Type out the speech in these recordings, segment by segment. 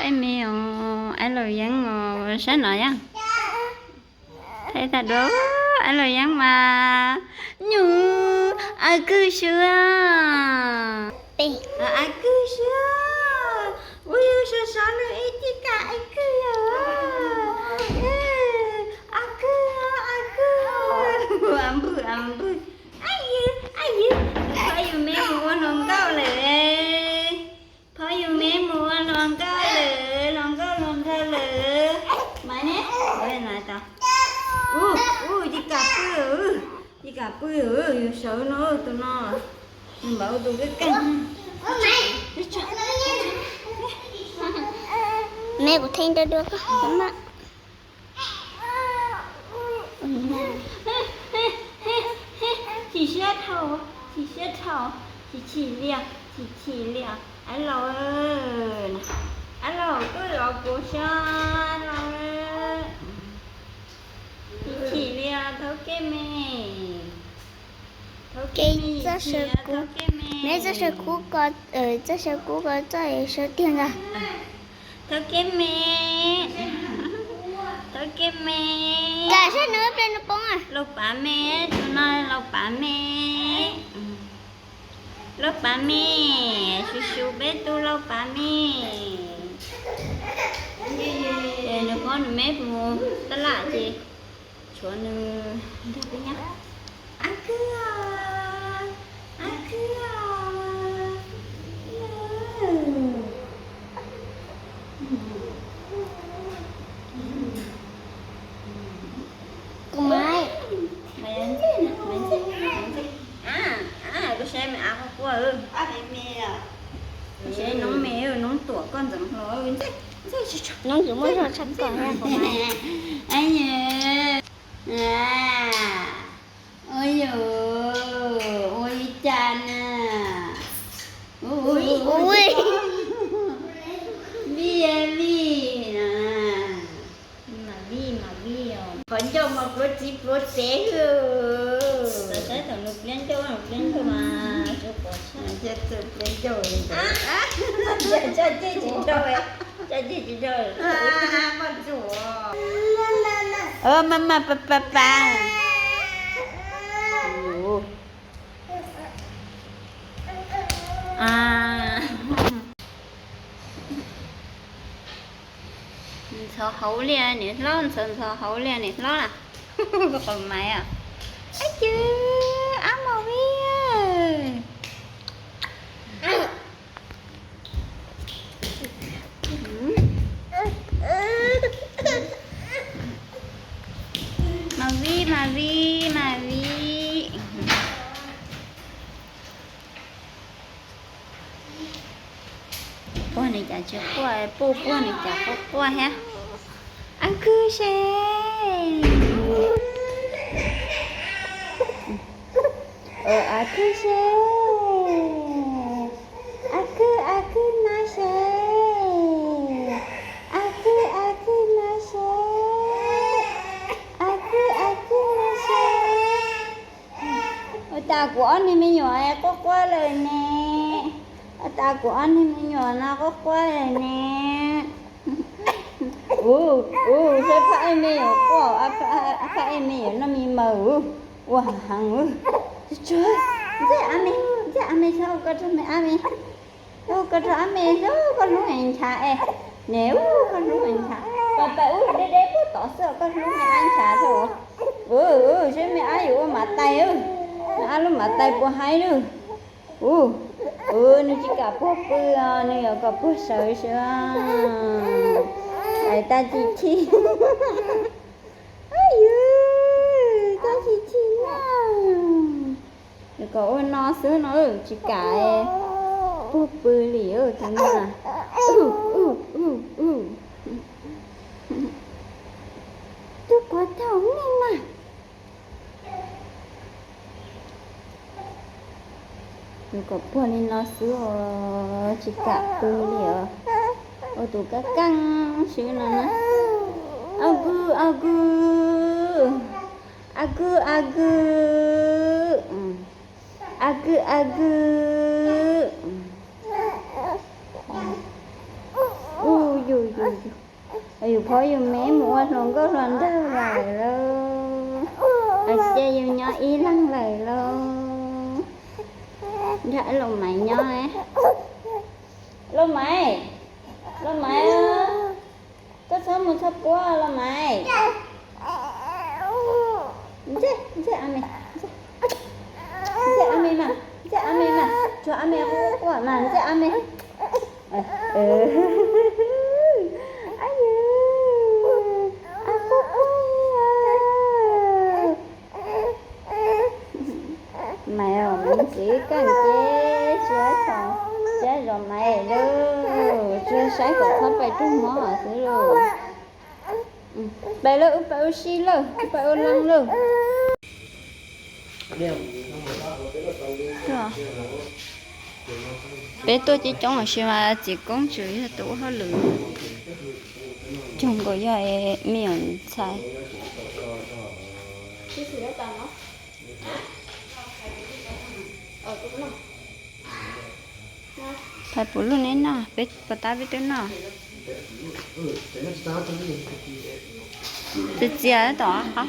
Ib me os, ab laus yeeb os, saib no yog. Thaij tag dua, ab laus yeeb mas nyuj, a kwj sua, a kwj sua, ua yus sov sov nws ib tij kam a kwj yog, a kwj, a kwj, a npwj, a npwj, a yws, a yws, phob yus me mus ua hluas nkauj lawm. Phob yus me mus ua hluas nkauj lawm, hluas nkauj hluas nraug lawm. Mas ne, ua li tau. Ub, ub, ci kam pw, ci kam pw, yus sawv no, tus no. Nws npawv tus keej keej. Me kuv theej dua dua koj mas. Chim siab dhau, chim siab dhau, chim chim lias, chim chim lias. Ab laus, ab laus koj los puas siab los. Chim chim lias, thaub kej me. Txoj saw kub, neb txoj saw kub ko, txoj saw kub ko txoj saw tiag ntag. Thaub kej me, thaub kej me. Kam saib nws ple nws poob. Laus pav me, tus no laus pav me. Laus pav me, su su peb tus laus pav me. Nws poob nws me mus tab laj ces tshuav nws nrog peb nyob. A kwj, a kwj. Kuv mas, kuv saib me av quaj quaj, kuv saib noob me, noob tuam koj ntxeev hlo. Noob yuav muaj zog tshaj kom. Ua yus, ua li cas na? Ui, vij vij na. Mas vij mas vij os. Qhov ncauj mas pluav txiv pluav tsev hwj. Saib thaum nws pliab ncauj, nws pliab ncauj mas tsuas pom tshaj. Pliab ncauj li ntawd. Tsa ceg tsis dhau, tsa ceg tsis dhau. Maj maj pa pa pa. Ntxhov hauv li niam hlob, ntxhov ntxhov hauv li niam hlob na. Qhov maiv os. Ab cw, ab mos vij. Mas vij, mas vij, mas vij. Puag nws cas tsis quaj, puj puag nws cas quaj quaj thiab. A kwj se, a kwj se, a kwj, a kwj no se, a kwj, a kwj no se, a kwj, a kwj no se. Ua cas kuv ob niag me nyuam quaj quaj lawm ne? Ua cas kuv ob niag me nyuam no quaj quaj lawm ne? Ub, ub, saib phaj ej me nyuam quaj, phaj ej me nyuam noj me maws ua heev. Ntxawg, ntxawg, ab me, ntxawg ab me, txhob ua koj rau me ab me. Txhob ua koj rau ab me, koj hlub nchav es. Niam, koj hlub nchav. Pais pais ub, deb deb puag tod xwb, koj hlub me ab nchav rau. Saib me ab yuav ua mav tais, me ab lub mav tais puas haib lawm. Ub, nws tsis kam puag pw os, nws yuav kom puag sawv sawv. Ais tag chim chim. Yus, tag chim chim na. Nws kom ua no xwb no, tsis kam puag pw li tus no. Tus kuv thaum me mas. Nws kom puag li no xwb os, tsis kam pw li os. Ua tus kab keej xwb no na. A kwj, a kwj, a kwj, a kwj, a kwj, a kwj. U, yus Qhov yus me mus ua hluas nkauj hluas nraug lawm lauj, ces yus nyob ib leeg lawm lauj. Nrog Lauj Maiv nyob. Lauj Maiv, Lauj Maiv, koj txhob mus txhob puab Lauj Maiv. Ntxawm, ntxawm a me mas, ntxawm a me mas, tsuag a me quaj quaj mas ntxawm a me. Maiv, Maiv ntxiv koj ces tsis, tsis zov Maiv lauj, tsuas saib kom txhob pais raug mob xwb lauj. Pais lawm, wb pais ua si lawm, wb pais ua leej lawm. Peb tuaj coob coob los sis mas txiv koob tsuas yog tus ua hauj lwm, coob nkaus yog me nyuam ntxhais. Phais puv luj neb noj, peb puas tab peb twb noj. Txias txias tom qab.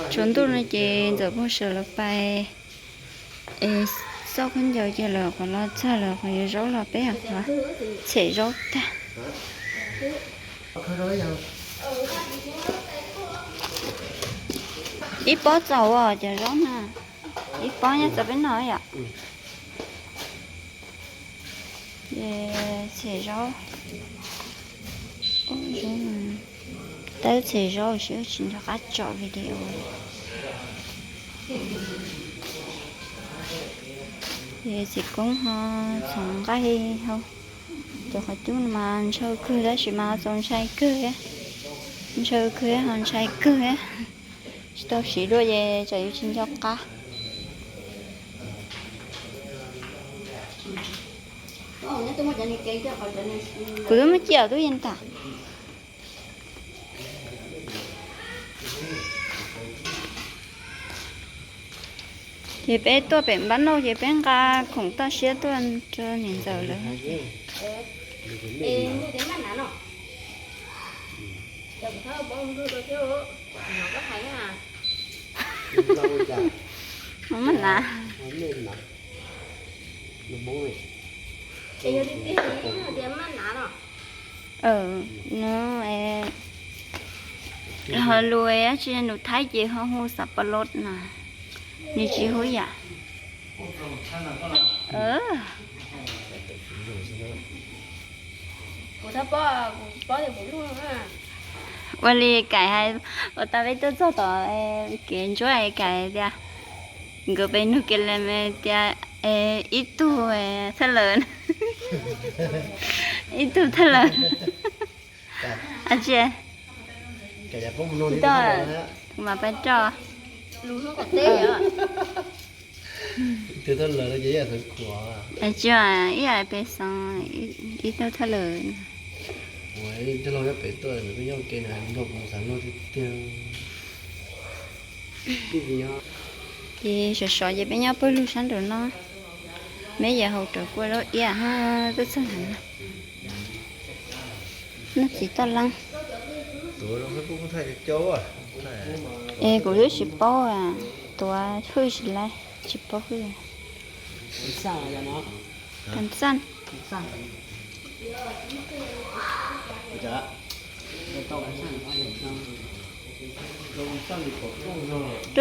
Tshuav ntuj no ces Ntxawm Phooj Sawm lawv pais xauj khaub ncaws ces lawv qhov los txog lawv qhov yuav zaub los peb qhov tshem zaub tag. Ib pob txaus os cov zaub na, ib pob nyob txog peb noj yom. Ces txhem zaub, tab txhem zaub seb tsis nco qab tsom video. Ces txiv koob ho txhoov nqaij hau, cov qhov cub no mas ntshaw kawg tab sis mas ho txaus ntshai kawg, ntshaw kawg ho ntshai kawg. Tsis tau siv dua ces tsam yuav tsis nco qab. Kuv twb muab cia tub yeej tag. Ces peb tuaj pem npab nauj ces peb nqa khoom toj siab tuaj rau niam ntxawm lawm. Maj na. Ho lus dab tsi nus Thaib ces ho hu xav pa los na, nws tsis hu yam. Ua li Kaim hais, ua tau peb tuaj txog tom kev ntsuab Kaim tias, nkawd pem nug kev li tias ib tug thaj lawm, ib tug thaj lawm. Tsis, kuv mam pab rau. Tsis, ib yam pes xees, ib tug thaj lawm. Ces sov sov ces peb nyob pawg lug sab nraum no, meb yawm hau raws kua zaub iab ha, twb txog nov no. Noj txiv toj leeb. Es kuv twb tsis paub, tuav hwj tsis laib, tsis paub hwj. Kas xaj. Rau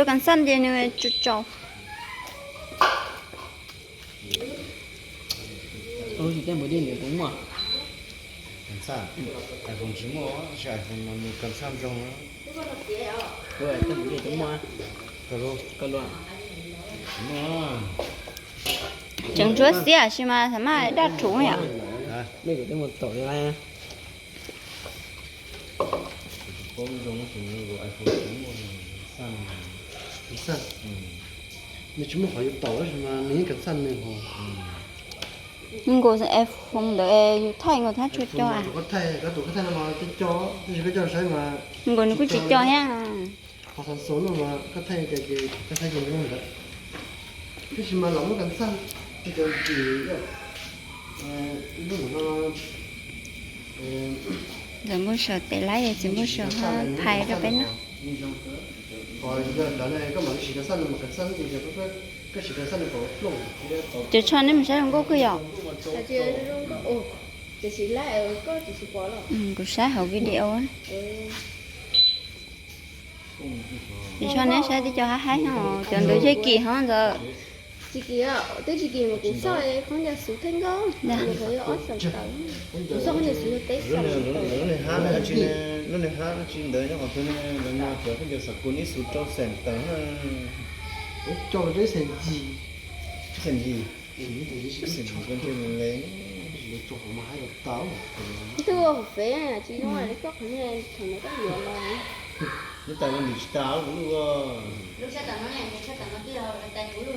kas xaj ces nws tsaus tsaus. Lub tsis tej npua dej nws puas muaj? Kas xaj, iPhone tsis muaj, tsis iPhone no nws kas xaj zoo. Lub tej npua dej tsis muaj. Koj lub tsis muaj. Tseem ntsuab xiab sis mas thaum maj daj rhuv yom. Nej kuv tej mus taum li. Nws tsis muaj qhov yuav taum tab sis mas nws yeej kas xaj nws ho. Nkaus iPhone ntawd yus thaij nkaus thab tsuas co. Koj tus koj thaij no mas co, tab sis koj coj saib mas nkaus nws kuj tsis co thiab. Qhov Samsung no mas koj thaij ces koj thaij ces nws ntawd. Tab sis mas los muab kas xaj, cov kis, lub no, Txiv Npuj Saum tes laib, txiv Npuj Saum ho phais rau peb noj. Cov tsho neb mus saib zoo nkauj kawg yom? Kuv saib hauv video. Cov tsho neb saib twb cov haib haib no, cov ntawd yog kim hov ntawd. Tsis kim, twb tsis kim mas kuv xauj qhov ncauj xwb thiab nkauj, kuv xauj qhov ncauj xwb yog peb xauj. Lub niag hab dab tsi ntawd nyob qhov twg ne? Lawv mas cov phooj ywg xav kuv neb xub rau xeem tawm na. Coj rau xeem yim, xeem yim, xeem yim koj nthe le. Twb ua hauv fev tsis zoo li koj qhov niag thaum ntawd koj yuav los. Neb tas ua ntim tsis tas kuv lub.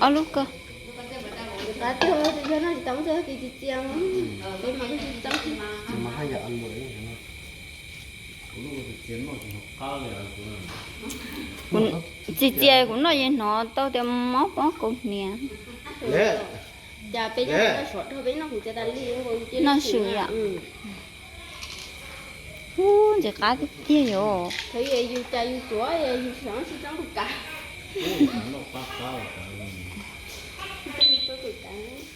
Ob lub ko. Yog no tsis tas muab txog tias txias txias, peb mas txias txias kuv noj yeej hnov tau tias mob pob kaus hniav. Cas peb noj suav rau peb noj kuv txias tas li. Noj swm yom. Ub, ntxim qab tiag tiag yom. Yus cas yus tuav yus tsis txhob tsis txhob tus kav.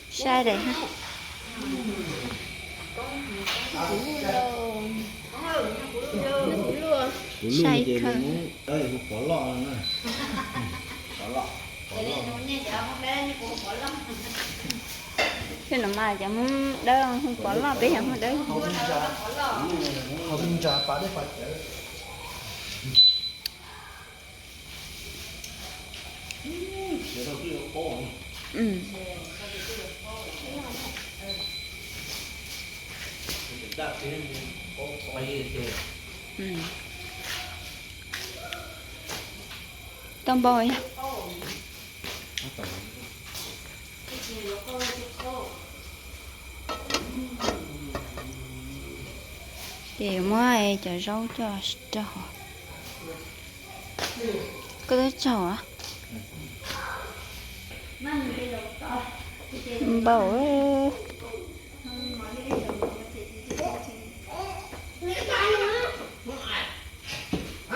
Sai daim ha. Sai kawg. Thiab no mas cov Hmoob Dawb hu Pov Loj, peb yog Hmoob Dawb. Tau npaum. Ces muab cov zaub coj rau. Koj twb tsaug npaum.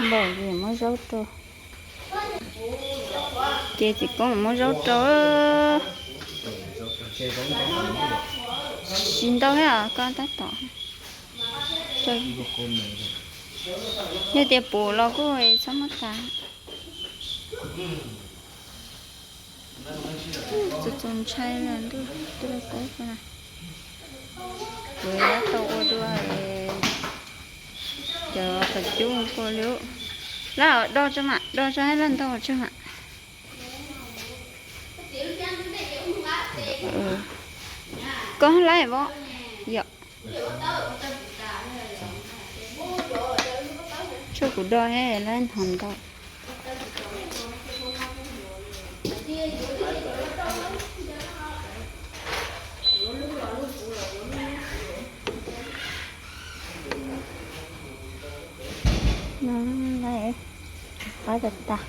Npaum ces muab zaub rau. Ces txiv koob muab zaub rau. Tsis ntau thiab koj tab tom. Yog tias puv los kuj txhob muab tas. Txaus ntshai ntuj, twb laj kaub ko na. Kuv tau ua dua cov qhov cub ko li. Laj do tso mam, do tso laj ntau tso mam. Koj laib os yom. Tshuav kuv do he laib hnov ntau. No, qab tas tas.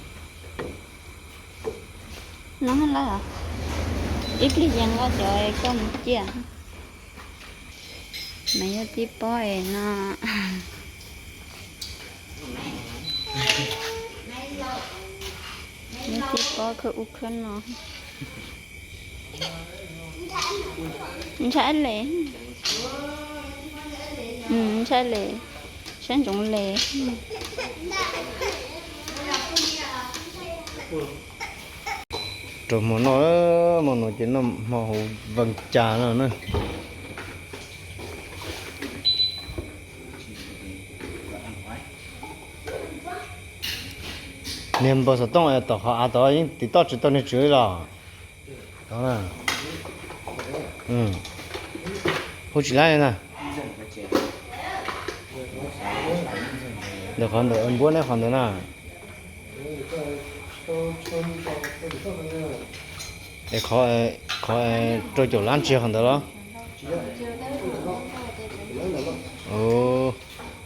No lawm, ib pliag ces nqa cov koj mus ciaj. Mas yog tib pob es no, yog tib pob khawb ub khawb no. Ntshai le, ntshai le, saib ntsoov le. Rau hmo noj, hmo no ces noj hmo hauv Vees Cas no na. Niag npawg xov tooj tom qhov av tod yeej tiv toj tsis tau niag tswv los. Hu tsis laib na. Ntawm qhov ntawd npuab neb qhov ntawd na. Es qhov, qhov rau caum lab ntsia qhov ntawd los?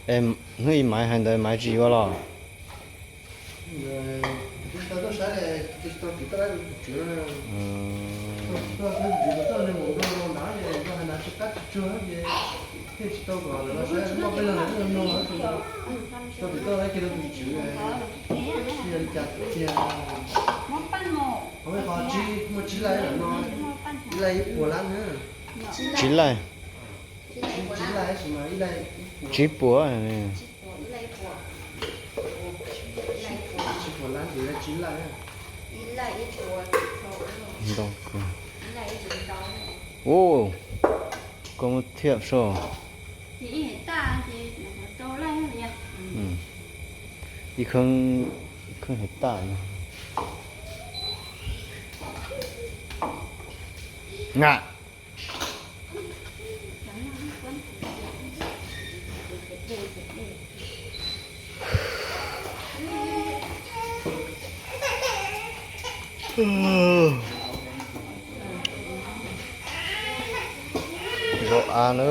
Hnub ib maiv hais ntawd maiv tsis yuav los? Qab tsuag tsuag ces thiaj tsis tau kom lawv los saib, muaj peb leeg lawv twb los mloog lawm, tau pem toj lawv kiag rau tus tswv, li cas tiag. Qhov me qhov tsib, muaj tsib laij lawm no, ib laij ib puas lab na. Tsib laij. Tsib laij tab sis mas ib laij ib puas. Tsib puas. Tsib puas lab ces tsib laij. Ntau kawg. Ua, koj muab thiaj so. Ib kheej, ib kheej hais taj no. Nga. Zaub av na.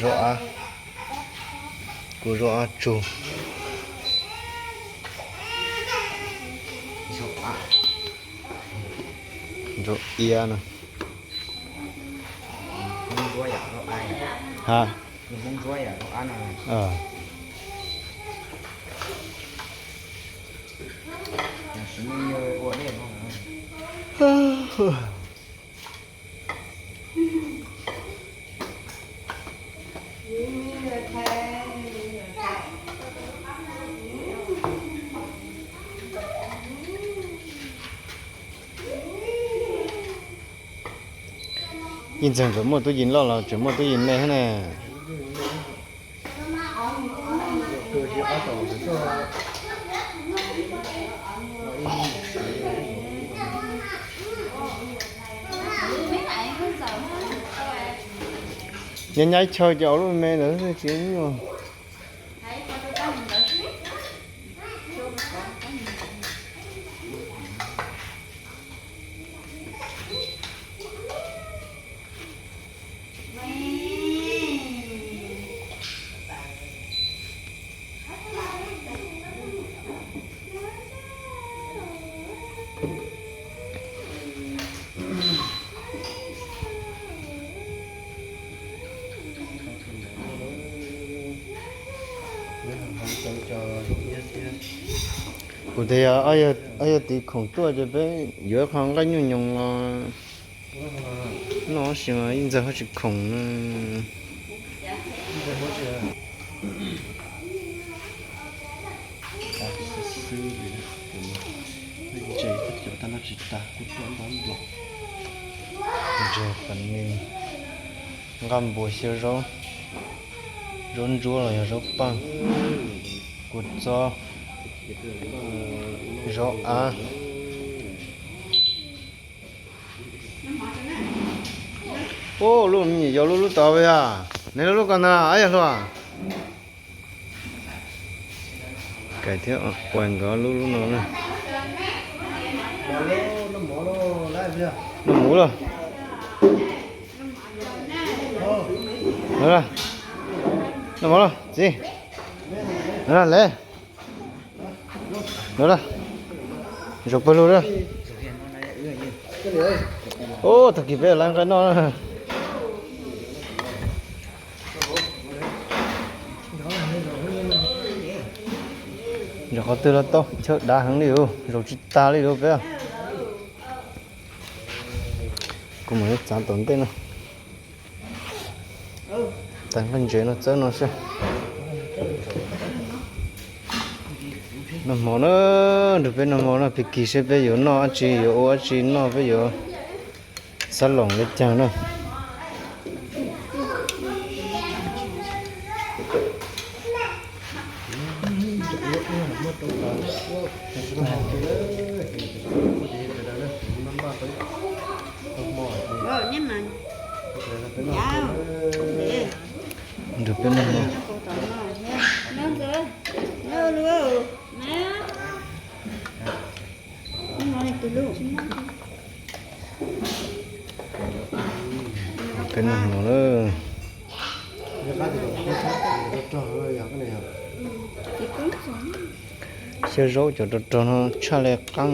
Zaub av. Kuv zaub av tsug. Zaub av. Zaub iab no. Ha. Ib ntxawg nkawd muaj tub yim loj los tseem muaj tub yim me thiab na. Nyob nyab chaw ces ua lub me ntawd tsis nyuaj. Kuv tias yog tiv khoom tuaj ces peb yuav qho nqaij nyuj nyoos los noj tab sis mas ib ntxawg ho tsis khoom na. Ntses cov tag noj tsis tag kuj tuaj ntau nplos. Ntses qas ni, nqaj npua, xyaw zaub, zaub ntsuab los yog zaub paj, kua txob, zaub av. Ub, lub me nyuam yaus lub lub tod yog neb lub lub ko ntag ab yawg hluas. Kais thiab ua nkawd lub lub no na. Noj mov lawm. Noj mov lawm txiv. Le, zaum pawg lug lawm. Ub, tag kis peb lawv nqa noj na. Zaum qhov twg los tau, chaw dav heev li, zaum tsis tag li lauj peb. Kuv mam li txav tom ntej no. Tag nqaij ntses no txawb no seb. Noj hmo na, nrog peb noj hmo no, pib kis seb peb yuav noj dab tsi, yuav ua dab tsi noj, peb yuav xab loos li cas na. Nrog peb noj hmo. Peb noj hmo na. Xyaw zaub cov rog rog no tshaj li qab.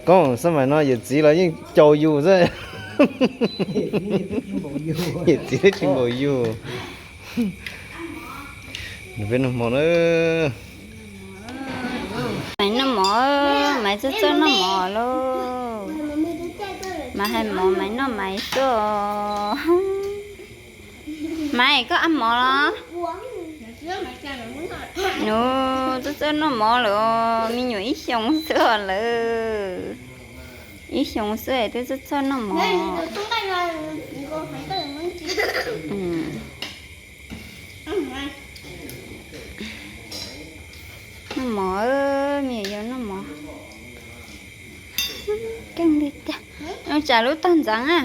Koob, xab mais no yawm txiv los yeej caum yus xwb. Yawm txiv twb tsis npaum yus. Peb noj mov na. Maiv noj mov, Maiv txawj txawj noj mov lauj. Maiv hais mov, Maiv noj Maiv xwb os. Maiv, koj ab mov los? Nws txawj txawj noj mov lawm os, me nyuam ib xyoos xwb os lawm. Ib xyoos xwb es twb txawj txawj noj mov. Noj mov, me nyuam yaus noj mov. Keej li tiag. Ua cas lub tog ntxeev na.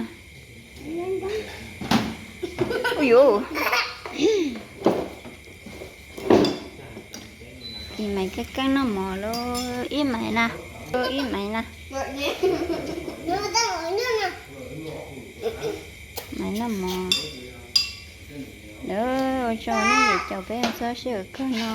Ua yuv. Ib Maiv keej keej noj mov lauj, ib Maiv na, ib Maiv na. Maiv noj mov. Lawv ua tsaug nej caum peb txoj sij hawm kawg no.